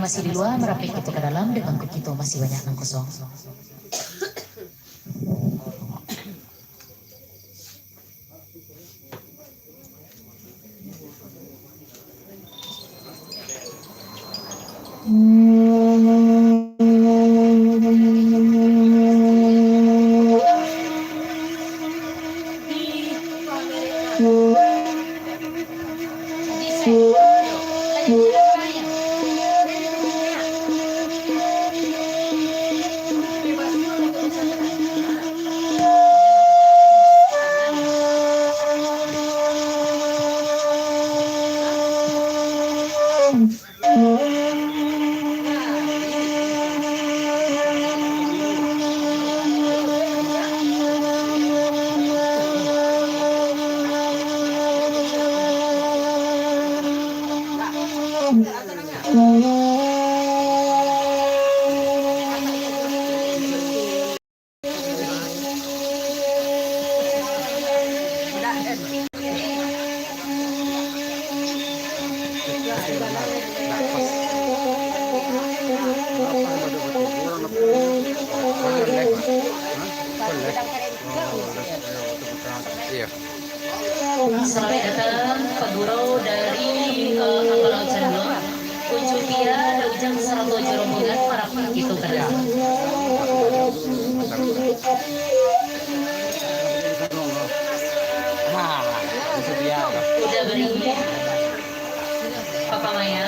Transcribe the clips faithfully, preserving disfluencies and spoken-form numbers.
Masih di lua, marapek kito ka dalam, dek bangku kito masih banyak nan kosong. Iya. Selamat datang, Pak Guru dari, eh, Kapala Ucan Dua. Ucun Pia, Daujang sarato jo rombongan, marapek kito ka dalam. Nah, itu dia. Uda Bariih, Papa Maya.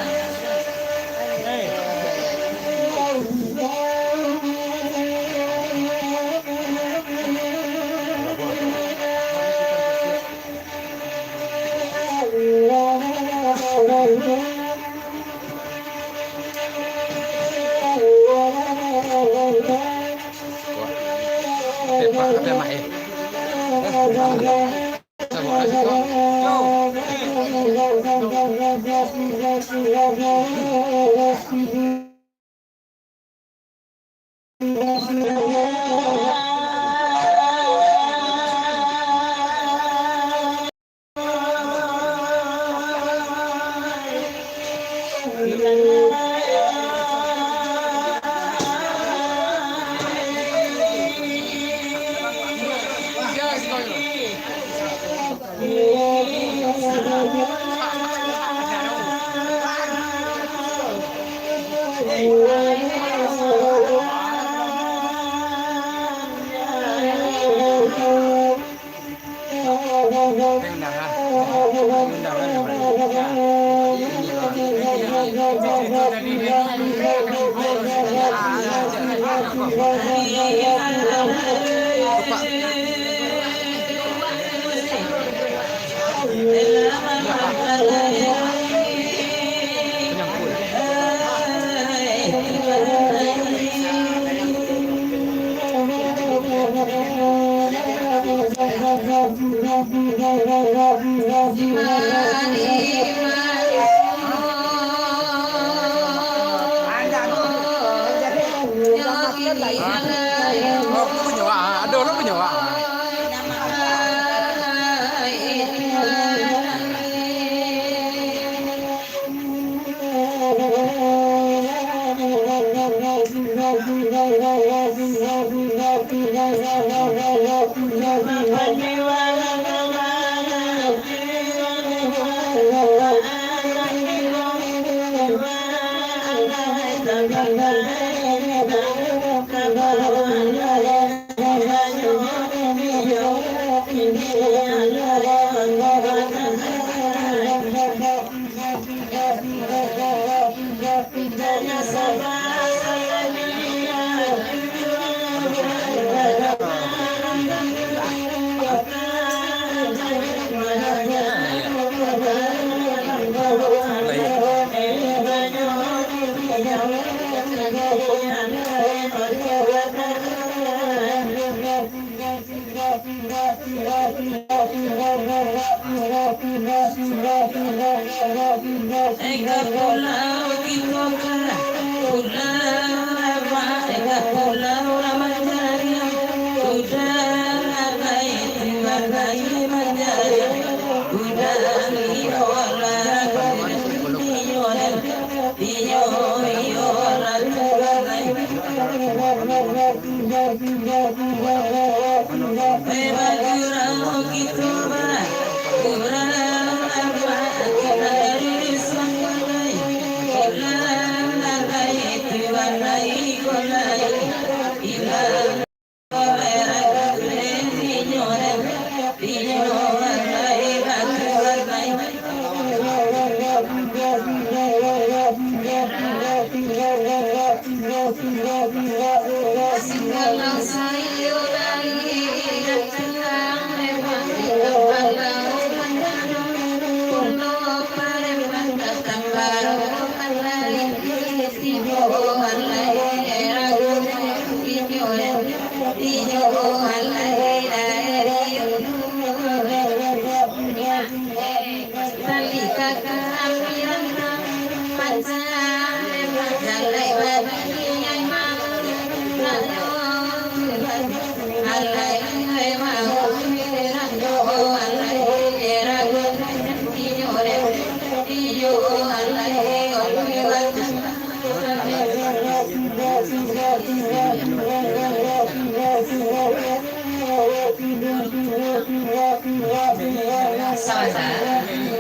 Oh, punyo, ah, ado lo punyo, ah. Eka pulau kito ka, pulau Ramak, eka pulau Ramak Jaya, pulau Ramak itu Ramak Jaya, pulau Ramak itu Ramak Jaya. Sabanta,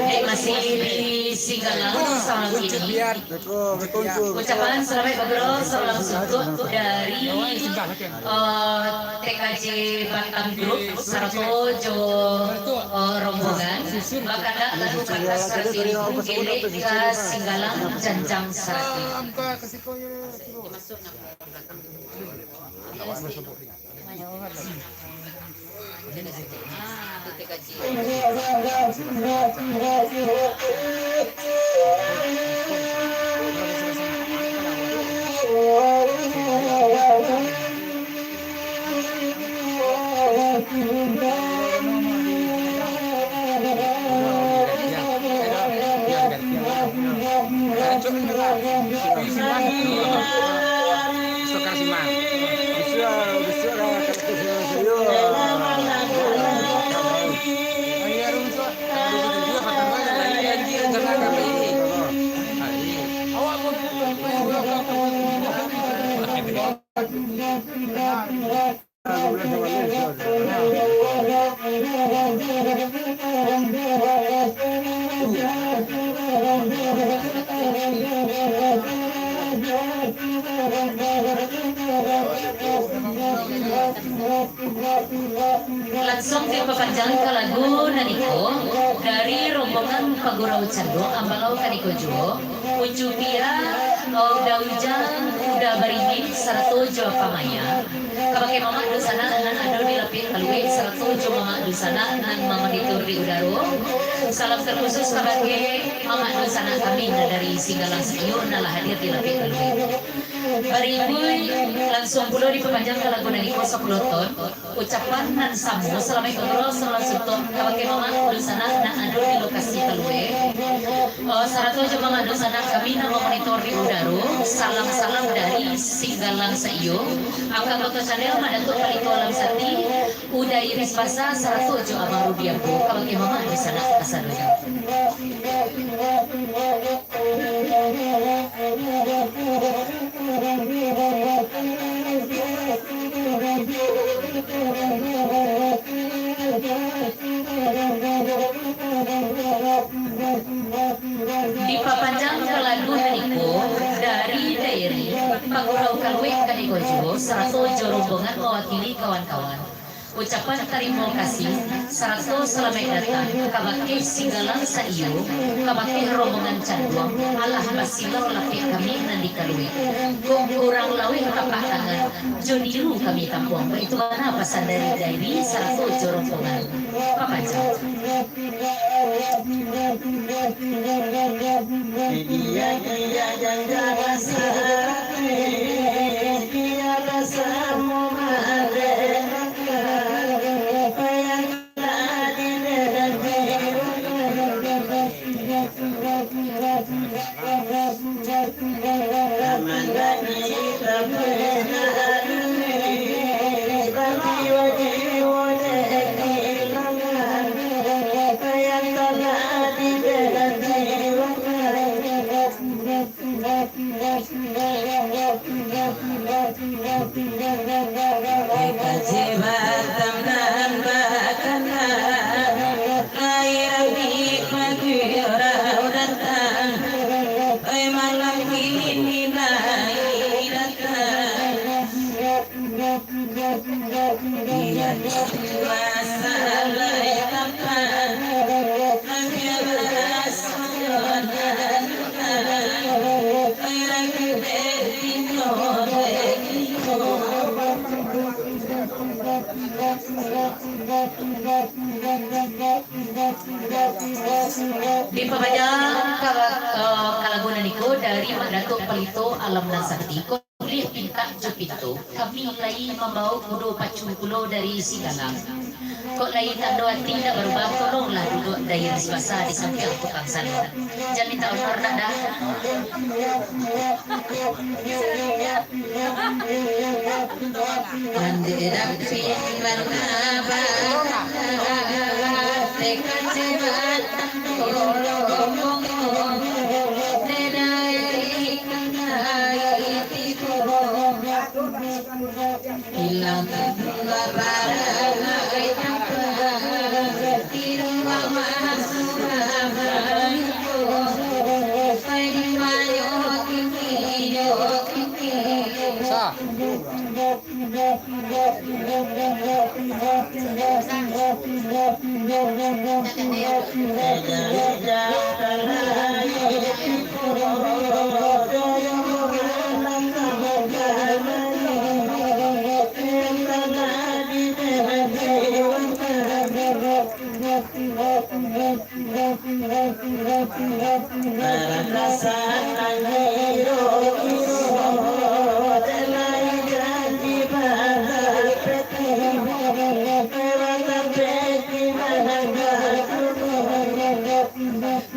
dek masih di Singgalang saat ini. Ucapan salamaik bagurau salam suntuak dari, eh, T K J Batam Group sarato jo, eh, rombongan. Bakandak lagu pantas ratuih ribu, Gelek ka Singgalang Janjang Sarati. Lansuang dipapanjang ka lagu nan iko, dari rombongan Pagurau Canduang Ambalau Kaniko juo, Ucu Pia, Uda Ujan, Uda Baringin, sarato jo Apa Maya. Kabake mamak dunsanak nan ado di lapiak kaluik, sarato jo mamak dunsanak nan mamonitor di udaro. Salam terkhusus kabake mamak dunsanak kami nan dari Singgalang Saiyo nan lah hadir di lapiak kaluik. Barikui, lansuang pulo dipapanjang ka lagu nan iko sapuluah ton. Ucapan nan samo, salamaik bagurau, salam suntuak kabake mamak dunsanak nan ado di lokasi kaluik. Oh, sarato jo mamak dunsanak kami nan mamonitor di udaro. Salam-salam dari Singgalang Saiyo. Angka Koto Channel, Mak Datuak Palito Alam Sati, Uda Iris Basa, sarato jo Abang Rudi Ambo, kabake mamak dunsanak kasadonyo. Dipapanjang ka lagu nan iko dari Dairi, Pagurau Kaluik Kaniko juo, sarato jo rombongan mawakili kawan-kawan. Ucapan tarimo kasih, sarato salamaik datang kabake Singgalang Saiyo, kabake rombongan Canduang, alah basilau lapiak kami nan di kaluik. Kok kurang laweh tapak tangan, jo nilu kami tampuang. Baitu bana pasan dari Dairi sarato jo rombongan. Papanjang. Kaji Batam nan bakana, lai rami pagurau datang, oi, malam kini lai datang. Iya, masalah tampan, nan biasa. Dipapanjang ka-, eh, kalagu nan iko dari Mak Datuak Palito Alam Nan Sakti. Kok buliah pintak jo pinto, kami lai mambaok kudo pacu pulo dari Sigalang. Kok lai tando ati indak barubah, tolonglah duduak dibasa di sampiang tukang sano. Jan mintak onor nak dah. Sa.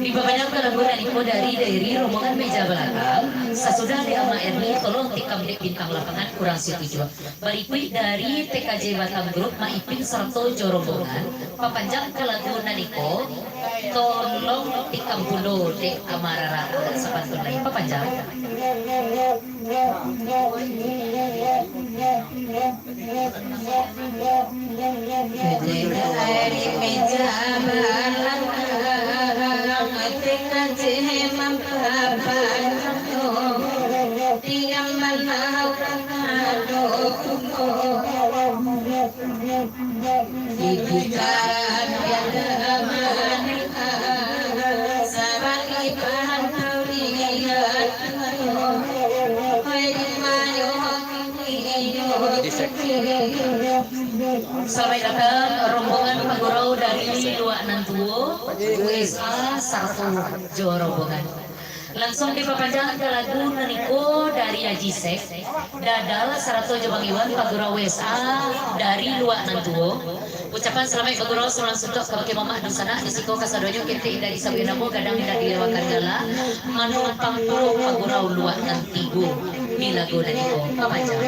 Dipapanjang kalagu nan iko dari Dairi rombongan meja balakang, sasudah dek Ama Erni, tolong tikam dek bintang lapangan kurang satuju. Barikuik dari T K J Batam Group, Mak Ipin sarato jo rombongan, papanjang kalagu nan iko, tolong tikam pulo dek Ama Rara, agak sapantun lai papanjang. Salamaik datang rombongan pagurau dari Luak Nan Tuo, U S A, sarato jo rombongan. Langsuang dipapanjang kalagu nan iko dari Aji Sek, Dadal, sarato jo Bang Iwan, pagurau U S A dari Luak Nan Tuo. Ucapan salamaik bagurau surang suntuak kabake mamak dunsanak di siko kasadonyo, ketek indak disabuik namo, gadang indak dilewakan gala, manumpang pulo pagurau Luak Nan Tigo di lagu nan iko. Papanjang.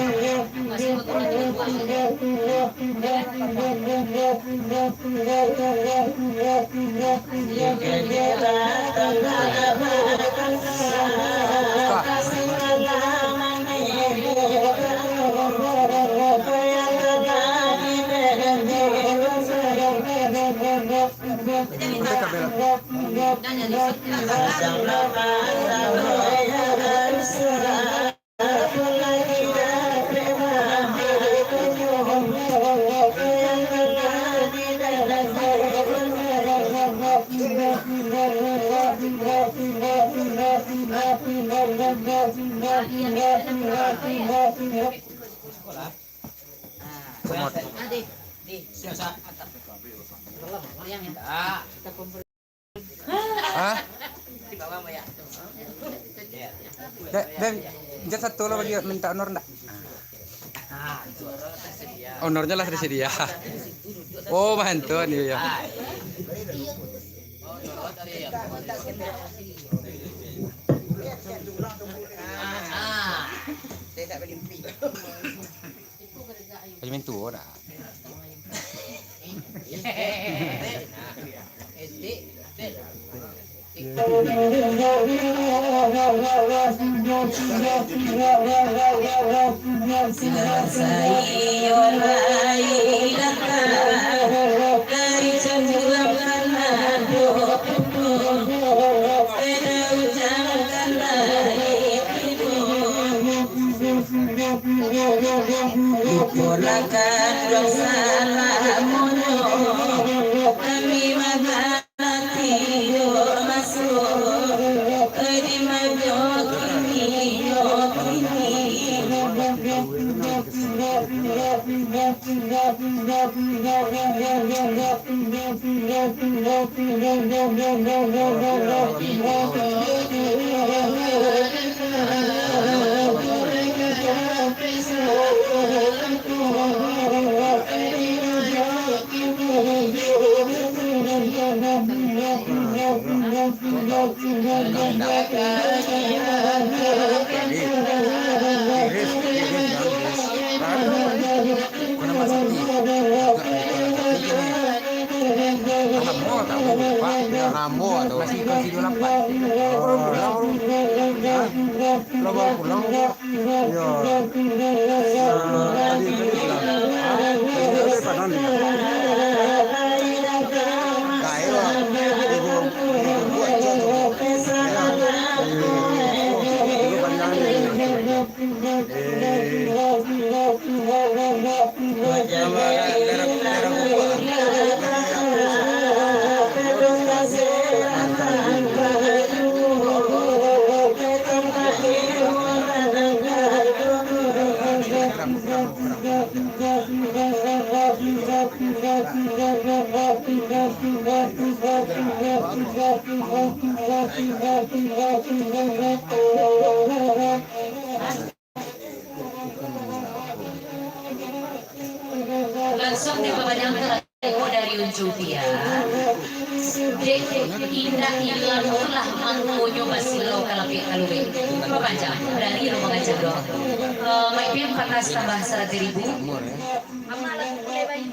Hah? Dek, dek, jan satu lah bagi minta honor ndak? Honornya lah tersedia. Oh, bantuan, iya, iya. Baju main tuo dah. Lupolah ka dosa lamonyo, kami mangganti yo maso, di majo kini yo kini. Ambo tahu, Pak. Ambo tahu. Masih konsili lapan. Hah? Lah baru pulang, Pak. Yo. Tadi, tadi pulang. Hah? Tadi, tadi padang ni. Kayo. Ibu, ibu buat contoh. Ya. Ibu, ibu panjang ni. Langsuang dipamanjang ka laleko dari Uncu Pia. Dek indak ilang pulah mangkonyo basilau ka lapiak kaluek. Papanjang dari Lumangan Candong. Eh, Maipian patas tambah saratuih ribu. Amak lah mulai bayi.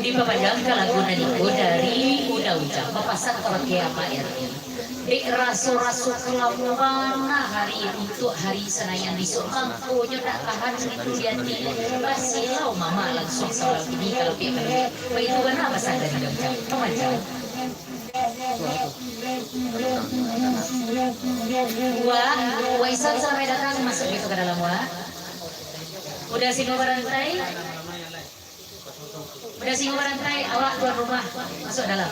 Dipapanjang ka lagu nan iko dari Uda Ujang, bapasan kabake Apak R T. Dek raso-raso kalam bana hari untuak hari Sanayan bisuak, mangkonyo ndak tahan itu di ati. Basilau mamak langsuang sawalam kini ka lapiak kaluek. Baitu bana pasan dari Uda Ujang. Pamanjang. Wah, Waisan salamai datang, masuak pintu ka dalam, wah. Uda Singo Barantai. Uda Singo Barantai, awak tuan rumah, masuak dalam.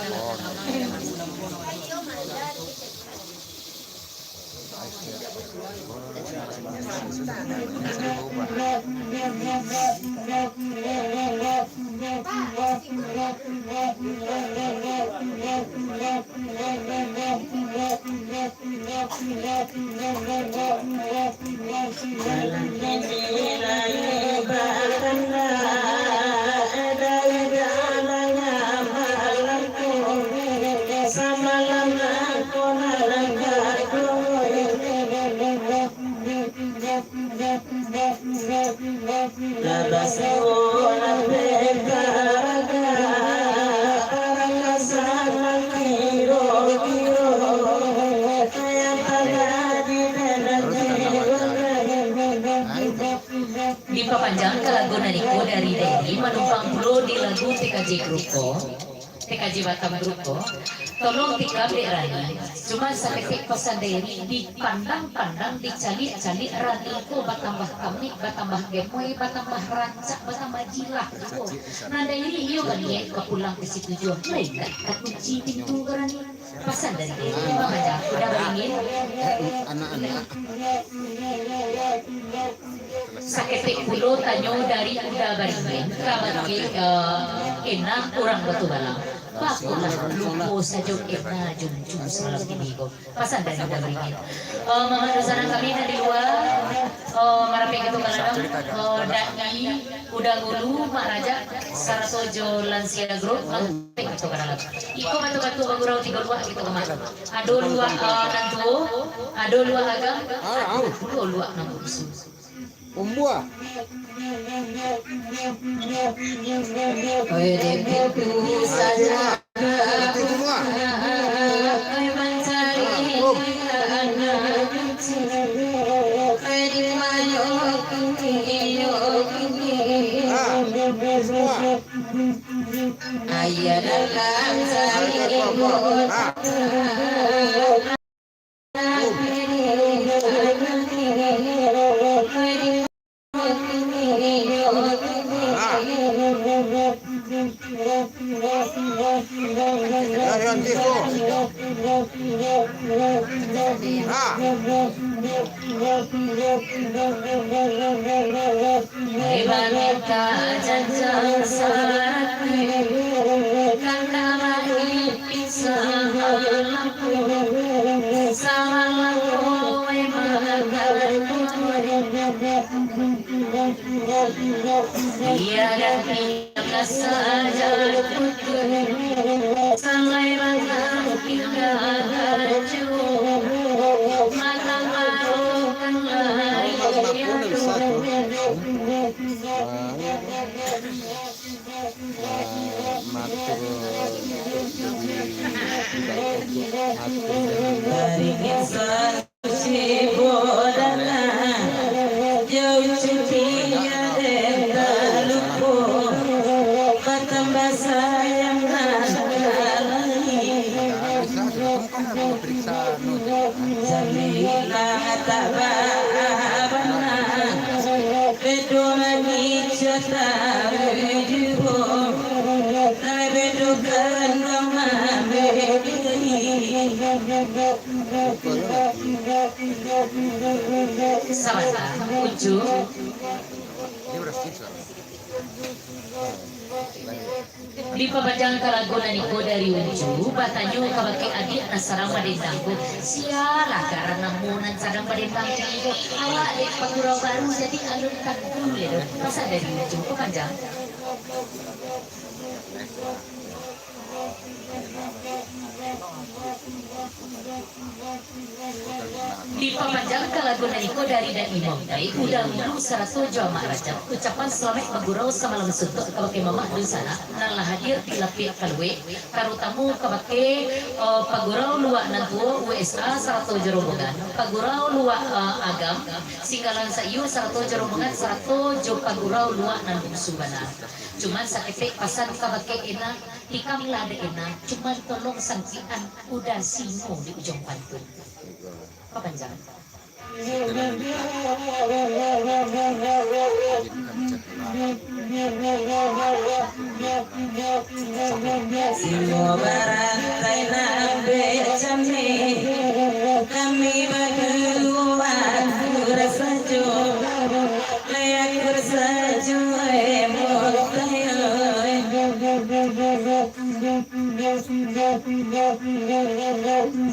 Dipapanjang ka lagu nan iko dari Dairi, manumpang pulo di lagu T K J Grup ko. T K J Batam Group ko, tolong tikam dek Rani. Cuma saketek pasan dari, dipandang-pandang, dicaliak-caliak, Rani ko batambah kamik, batambah gemoy, batambah rancak, batambah jilah ko. Nan dari iyo baniaik ka pulang ka situ juo, lai tak takunci pintu ka Rani. Pasan dari Rani, Bang Aja, udah baringin. Anak-anak. Saketek pulo tanyo dari Uda Baringin, kabake, eh, Ena urang Batubalang. Bakolah lupo sajo Ena jo Uncu samalam kini ko. Pasan dari Uda Baringin. Eh, Mamak Dusana kami nan di lua, eh, marapek kito ka ladang, eh, Dai Uda Ngulu, Mak Rajak, sarato jo Lansia Group, marapek kito ka dalam. Iko batua-batua bagurau tigo luak kito ka ma. Ado luak, eh, nan tuo, ado luak agam, ado pulo luak nan bungsu. Umbua. Oi, di pintu saja. Di pintu rumah. Oi, mancari anak. Oi, di mayo kini, yo kini. Ah, semua. Ayah dalam sari. Ah. Ibarat ka janjang saratu, kandak baitu samalam, samalam ko wai mangadu. Tiada, tiada saja kutu, salai batang pindah baju, matang baru kan lari. Dari insan si bodoh, jauh cuti ada lupo, patambah sayang nak lagi. Jamilah tak bana, bedo mani cota bejuo, lai bedo kandang mambeli. Sabanta, Ucu. Dipapanjang ka lagu nan iko dari Ucu, batanyo kabake adiak nan sadang badendang ko, sia lah garan namo nan sadang badendang kini ko, awak dek pagurau baru jadi alun tantu lai doh. Pasan dari Ucu, papanjang. Dipapanjang ka lagu nan iko dari Dai Imam Dai, Uda Ngulu sarato jo Amak Rajab. Ucapan salamaik bagurau samalam suntuak kabake Mamak Dunsanak nan lah hadir di lapiak kaluek, tarutamo kabake, eh, pagurau luak nan tuo U S A sarato jo rombongan, pagurau luak, eh, Agam, Singgalang Saiyo sarato jo rombongan, sarato jo pagurau luak nan bungsu bana. Cuman saketek pasan kabake Ena, tikamlah dek Ena, cuman tolong sangkikan Uda Singo di ujuang pantuik. Papanjang. Singo barantai nan becameh, kami baduo akur sajo, lai akur sajo, eh, mutayo, eh.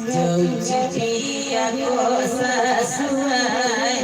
Jauh cuti ako sasuai,